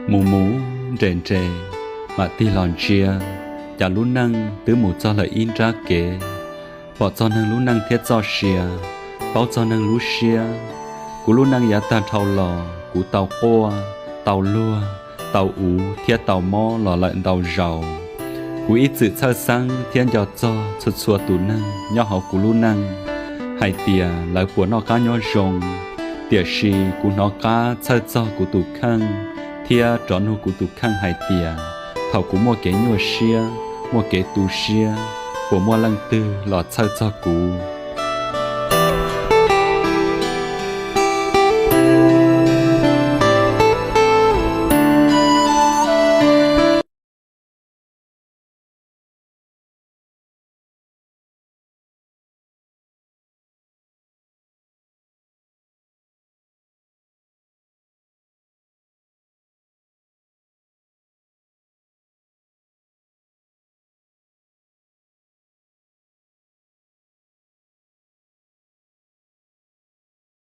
Mus mus nres nres, mam tig los ntsia, cas lub neej twb mus txog lawm ib nrab kev. Pom txog neeg lub neej thiab txoj sia, paub txog neeg lub siab. Kuv lub neej yav tag dhau los kuv tau quaj, tau luag, tau uv thiab tau mob los lawm ntau zaus. Kuv ib txwm txhawj xeeb thiab nco txog txhua txhua tus neeg nyob hauv kuv lub neej, hais tias lawv puas noj qab nyob zoo. Tiam sis kuv hnov qab txhawj txog kuv tus kheej thiab rov nug kuv tus kheej hais tias, thaum kuv muaj kev nyuaj siab, muaj kev tu siab, puas muaj leej twg los txhawj txog kuv?